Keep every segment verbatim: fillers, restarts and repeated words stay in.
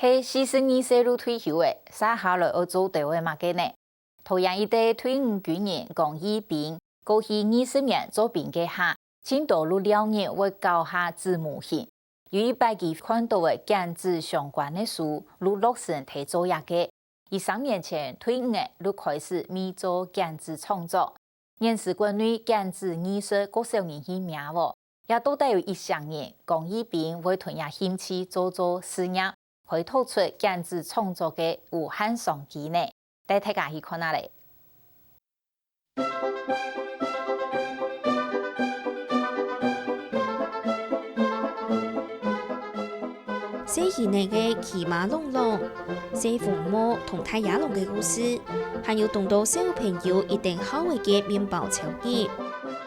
係四十二歲就退休了，續下來愛做兜仔麼个呢？桃園一个退伍軍人江義斌，過去二十年做兵該下，盡多就尞日會搞下紙模型。有一擺佢看著个剪紙相關个書，就落成在做這个。佢三年前退伍了，就開始為做剪紙創作。 現時國內剪紙藝術較少人去摸喔，也到底有幾儕人，江義斌會同這興趣做做事業，開拓出剪紙創作个無限商機呢？帶大家去看啊咧。 細人仔个騎馬浪浪、細紅帽同大野狼个故事，還有當多小朋友一等好个麵包超人。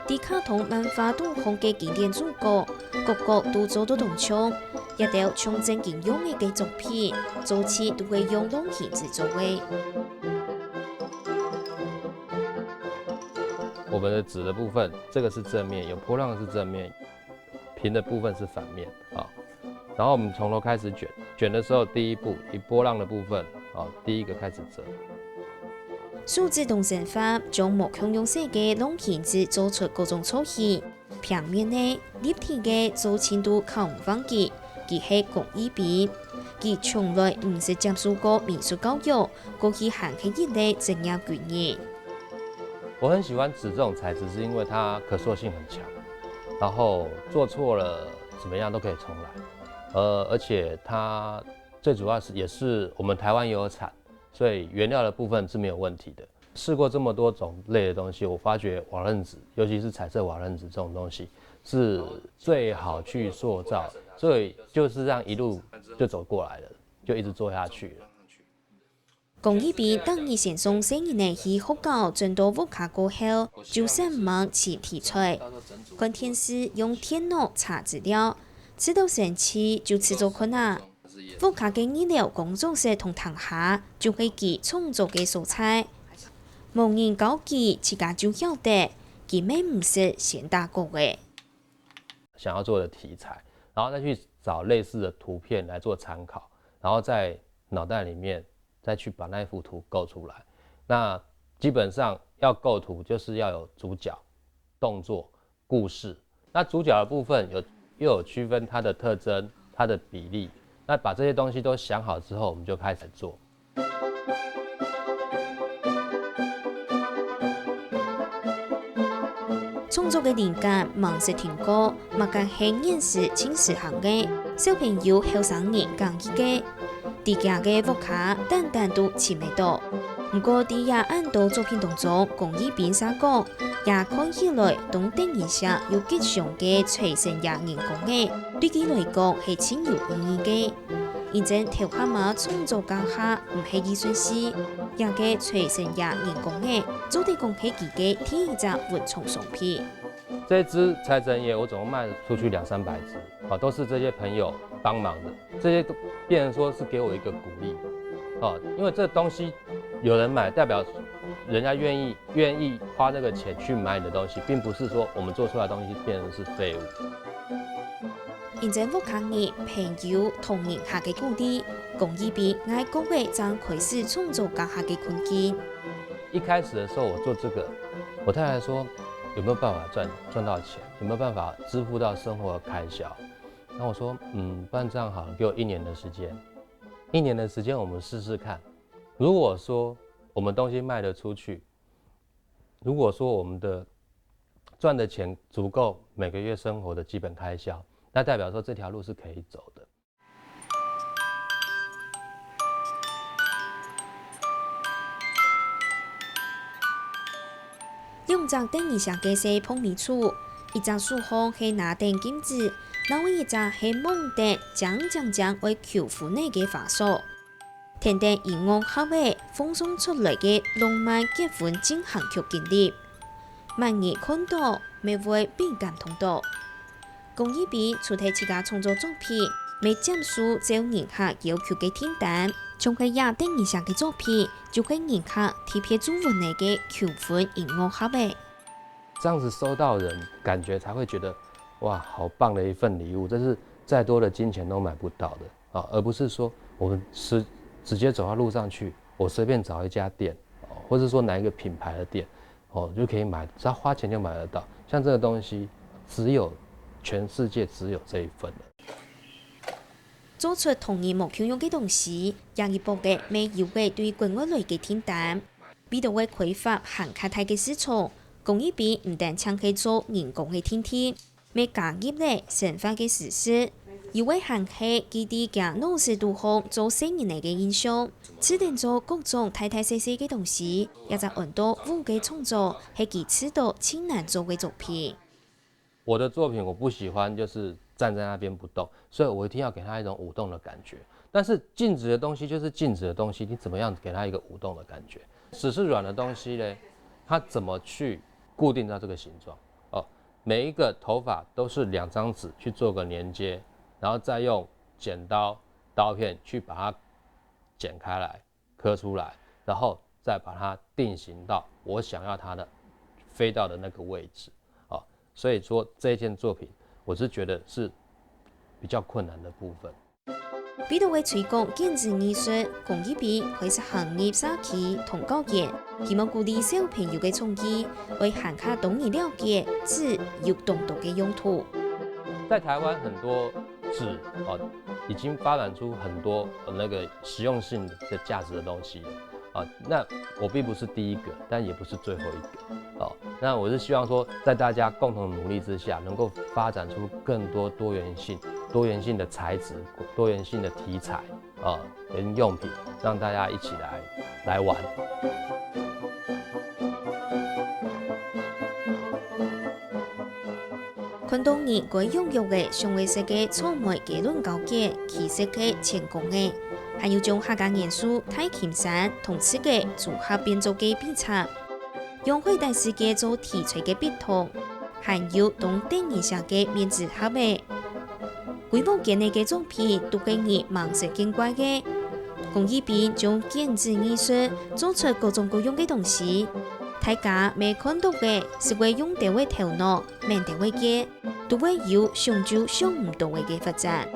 在卡通漫畫肚項个經典主角，個個都做到當像，這兜像真經用个个作品，做起都會用浪形紙做个。我們的紙的部分，這個是正面，有波浪的是正面， 平的部分是反面啊。然後我們從頭開始捲，捲的時候第一步以波浪的部分啊，第一個開始摺。手指動身法，將無共樣式个浪形紙做出各種造型。平面个、立體个做盡都靠毋放佢，佢係江義斌。佢從來毋識接受過美術教育， 過去還係一个職業軍人。我很喜歡紙這種材質，是因為它可塑性很強，然後做錯了怎麼樣都可以重來，呃，而且它最主要是也是我們台灣也有產，所以原料的部分是沒有問題的。試過這麼多種類的東西，我發覺瓦楞紙，尤其是彩色瓦楞紙這種東西，是最好去塑造，所以就是這樣一路就走過來了，就一直做下去了。 江義斌逐日先送細人仔去學校，轉到屋下過後，就煞猛尋題材。看電視，用電腦查資料，試著生趣就試做看啊。屋下个二樓工作室同廳下，就係佢創作个所在。無人教佢，自家就曉得，佢乜毋識先打鼓个。 想要做的題材，然後再去找類似的圖片來做參考，然後在腦袋裡面再去把那幅圖構出來。那基本上要構圖，就是要有主角、動作、故事。那主角的部分有，又有區分它的特徵、它的比例。那把這些東西都想好之後，我們就開始做。 創作个靈感吂識停過，麼个係現時盡時行个，小朋友、後生人講一个，在厥个屋下單單都尋得到。毋過在這恁多作品當中，江義斌儕講，這看起來當得人惜又吉祥个財神爺人公仔，對佢來講係盡有意義个。 因為頭下嘛創作該下毋係藝術系，這个財神爺人公仔，做得講係佢个第一隻文創商品。這隻財神爺我總共賣出去兩三百隻，啊，都是這些朋友幫忙的，這些都變成說是給我一個鼓勵，啊，因為這東西有人買，代表人家願意，願意花那個錢去買你的東西，並不是說我們做出來的東西變成是廢物。 因為屋下人、朋友同人客个鼓勵，江義斌𠊎講个正開始創作該下个困境。一開始的時候，我做這個，我太太說有沒有辦法賺，賺到錢，有沒有辦法支付到生活的開銷？然後我說，嗯，不然這樣好了，給我一年的時間。一年的時間，我們試試看。如果說我們東西賣得出去，如果說我們的賺的錢足夠每個月生活的基本開銷，那代表說這條路是可以走的。兩隻得人惜个細膨尾鼠，一隻手項係拿等鏡子，另外一隻係望等靚靚靚會求婚个花束。 跈等音樂盒仔放送出來个浪漫結婚進行曲經歷，萬一看到，乜會變感動到。江義斌除忒自家創作作品，乜接受照人客要求个訂單，像係這得人惜个作品，就係人客特別注文來个求婚音樂盒仔。這樣子收到人，感覺才會覺得，哇，好棒的一份禮物，這是再多的金錢都買不到的啊，而不是說我们是直接走到路上去，我随便找一家店，哦，或者说哪一个品牌的店，哦，就可以买，只要花钱就买得到。像这个东西，只有全世界只有这一份了。做出同人無共樣个東西，也係博个乜有个對國外來个訂單。味道个開發還較大个市場，工藝品毋單淨係做人工个定定，乜加入了生活个事實。有个還係佢在佢腦屎肚項做細人仔个印象，試等做各種大大細細个東西，這隻安到舞个創作係佢試著盡難做个作品。 我的作品我不喜欢就是站在那边不动，所以我一定要给他一种舞动的感觉。但是静止的东西就是静止的东西，你怎么样给他一个舞动的感觉？只是软的东西嘞，它怎么去固定到这个形状？哦，每一个头发都是两张纸去做个连接，然后再用剪刀、刀片去把它剪开来。 刻出来，然后再把它定型到我想要它的飞到的那个位置。哦，所以说这件作品，我是觉得是比较困难的部分。為著為推廣剪紙藝術，工藝品開始行入社區同校園，希望鼓勵小朋友个創意，會還較多人了解紙有當多个用途。在台灣很多紙哦，已经发展出很多那个实用性的价值的东西了。啊，那我并不是第一个，但也不是最后一个。哦，那我是希望说，在大家共同努力之下，能够发展出更多多元性、多元性的材质、多元性的题材啊，跟用品，让大家一起来来玩。看到你該樣樣个上位色个草莓雞卵糕結，其實係前功个，還有將客家元素大輕鬆同自家組合變做个比賽，用海膽世界做題材个筆筒，還有當得人惜个面紙盒仔。規模間个个作品都係你吂識見過个。工藝品將剪紙藝術做出各種各樣个東西，大家乜看到个係會用到个頭腦。 免得會結，都會有想就想毋到个个發展。